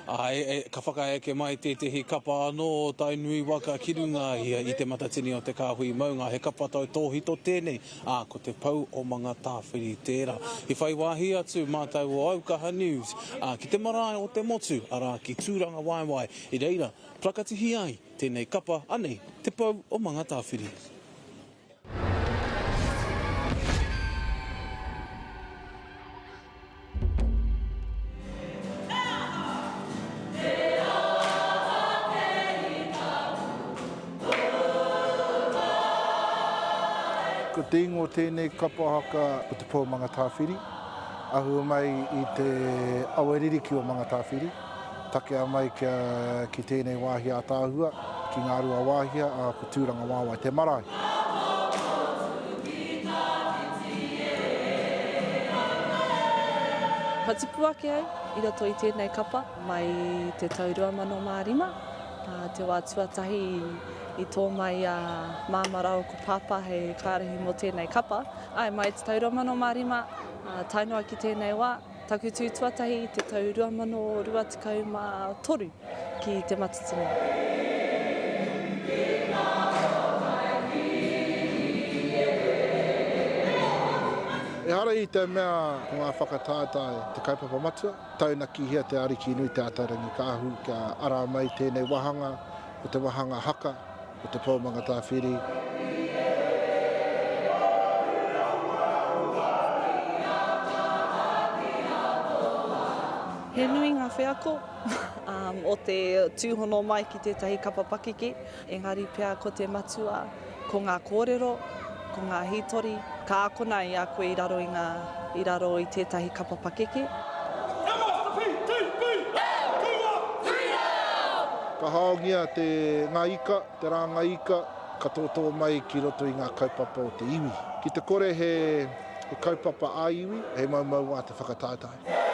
Āe, ka whakaeke mai tētehi kapa anō o Tainui waka ki runga ia i Te Matatini o Te Kāhui Maunga. He kapa tautōhito tēnei, ā, ko Te Pou o Mangatāwhiri tērā. I whai wāhi atu mātou o Aukaha News, ā, ki te marae o te motu, arā, ki Tūrangawaewae, i reira parakatihi ai tēnei kapa, anei, Te Pou o Mangatāwhiri. Ko te ingoa o tēnei kapa haka ko Te Pou Mangatāwhiri, ahu mai i te awa ririki o Mangatāwhiri, takea mai ki tēnei wāhi ātaahua, ki Ngāruawāhia, ā, ko Tūrangawaewae te marae. Ka tipu ake au i roto i tēnei kapa mai i te tau 2005, te wā tuatahi i tō mai a Māmā rāua ko Pāpā hei kaiārahi mō tēnei kapa. Āe, mai i te tau 2005 tae noa ki tēnei wā, Taku tū tuatahi i te tau 2023 ki Te Matatini. Ehara i te mea ko ngā whakataetae te kaupapa matua, taunakihia te Ariki nui Te Atairangikaahu kia ara mai tēnei wāhanga, ko te wāhanga haka, ko te Pou Mangatāwhiri. He nui ngā wheako o te tūhono mai ki tētahi kapa pakeke, engari pea ko te matua, ko ngā kōrero, ko ngā hītori, ka akona i a koe i raro i ngā, i raro i tētahi kapa pakeke. Ka haongia te, ngā ika, te rāngai ika, ka tōtō mai ki roto i ngā kaupapa o te iwi. Ki te kore he, he kaupapa ā-iwi, he moumou wā te whakataetae.